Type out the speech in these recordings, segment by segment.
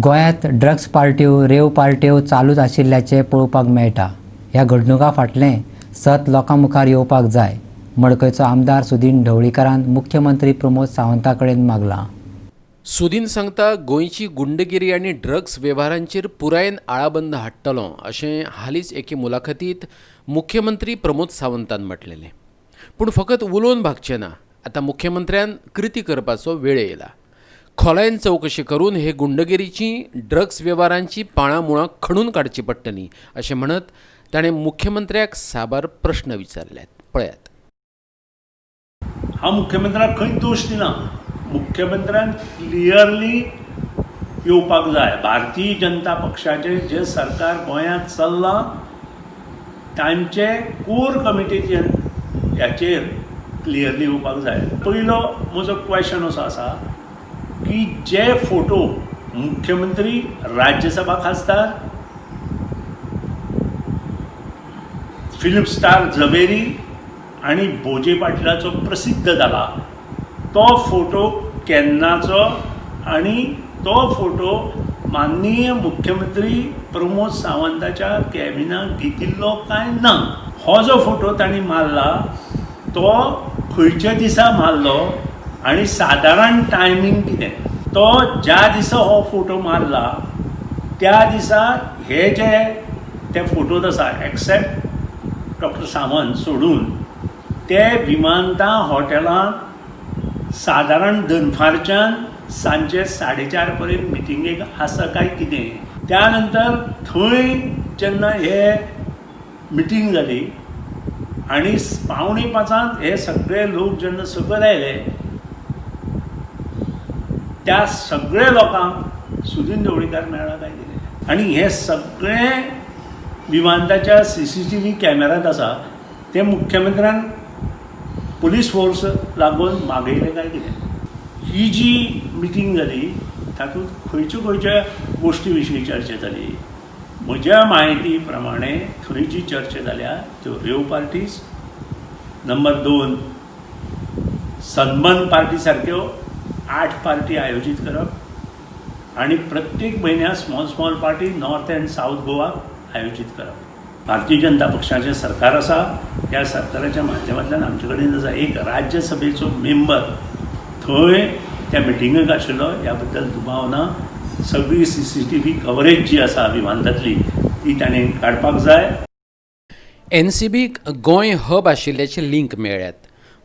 गोंयांत ड्रग्स पार्ट्यो, रेव पार्ट्यो चालूच आशिल्ल्याचें पळोवपाक मेळटा. ह्या घडणुकां फाटलें सत लोकां मुखार येवपाक जाय, मडकयचो आमदार सुदीन ढवळीकारान मुख्यमंत्री प्रमोद सावंता कडेन मागलां. सुदीन सांगता, गोंयची गुंडगिरी आनी ड्रग्स वेव्हारांचेर पुरायेन आळाबंद हाडटलो अशें हालींच एके मुलाखतींत मुख्यमंत्री प्रमोद सावंतान म्हटलेलें. पूण फकत उलोवन भागचें ना, आतां मुख्यमंत्र्यान कृती करपाचो वेळ येयला. खोलायेन चवकशी करून हे गुंडगिरीची, ड्रग्स वेव्हारांची पाळां मुळां खणून काडची पडटलीं अशें म्हणत ताणें मुख्यमंत्र्याक साबार प्रश्न विचारल्यात. पळयात. हांव मुख्यमंत्र्याक खंयच दोश दिना. मुख्यमंत्र्यान क्लियरली येवपाक जाय. भारतीय जनता पक्षाचें जें सरकार गोंयांत चल्लां तांचे कोर कमिटीचेर ह्याचेर क्लियरली येवपाक जाय. पयलो म्हजो क्वेशन असो आसा की जे फोटो मुख्यमंत्री, राज्यसभा खासदार, फिल्म स्टार झवेरी आनी भोजे पाटलाचो प्रसिद्ध जाला तो फोटो केन्नाचो आनी तो फोटो माननीय मुख्यमंत्री प्रमोद सावंताच्या कॅबिनाक घेतिल्लो काय ना? हो जो फोटो तांणी मारला तो खंयच्या दिसा मारलो आनी सादारण टायमींग कितें? तो ज्या दिसा हो फोटो मारला त्या दिसा हे जे ते फोटोत आसा एक्सेप्ट डॉक्टर सावंत सोडून ते विमानता हॉटेलांत सादारण दनपारच्यान सांजे 4:30 पर्यंत मिटिंगेक आसा काय कितें? त्या नंतर थंय जेन्ना हे मिटींग जाली आनी 4:45 हे सगळे लोक जेन्ना सकयल आयले त्या सगळे लोकांक सुदीन ढवळीकार मेळ्ळा काय कितें? आनी हे सगळे विमानताच्या CCTV कॅमेरात आसा ते मुख्यमंत्र्यान पुलीस फोर्स लागून मागयले काय कितें? ही जी मिटींग जाली तातूंत खंयच्यो खंयच्या गोश्टी विशीं चर्चा जाली? म्हज्या म्हायती प्रमाणे थंय जी चर्चा जाल्या त्यो रेव पार्टीज, नंबर 2 सनबर्न पार्टी सारक्यो 8 पार्टी आयोजीत करप आनी प्रत्येक म्हयन्याक small small party north and south Goa आयोजीत करप. भारतीय जनता पक्षाचें सरकार आसा, ह्या सरकाराच्या माध्यमांतल्यान आमचे कडेन आसा एक राज्यसभेचो मेंबर थंय त्या मिटिंगेक आशिल्लो ह्या बद्दल दुबाव ना. सगळी CCTV coverage जी आसा विमानतांतली ती ताणें काडपाक जाय. एनसीबीक गोंय हब आशिल्ल्याचे लिंक मेळ्ळ्यात.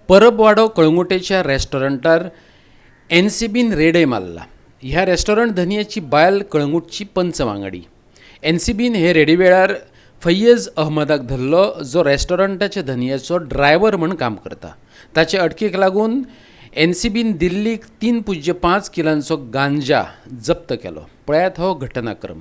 परबवाडो कळंगुटेच्या रेस्टॉरंटार एनसीबीन रेडय मारला. ह्या रेस्टॉरंट धनयाची बायल कळंगुटची पंच वांगडी. एनसीबीन हे रेडी वेळार फैयज अहमदाक धरलो, जो रेस्टॉरंटाच्या धनयाचो ड्रायव्हर म्हूण काम करता. ताचे अटकेक लागून एनसीबीन दिल्लीक 3.5 किलांचो गांजा जप्त केलो. पळयात हो घटनाक्रम.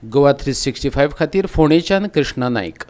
गोवा 365 खातीर फोंडेच्यान कृष्णा नायक.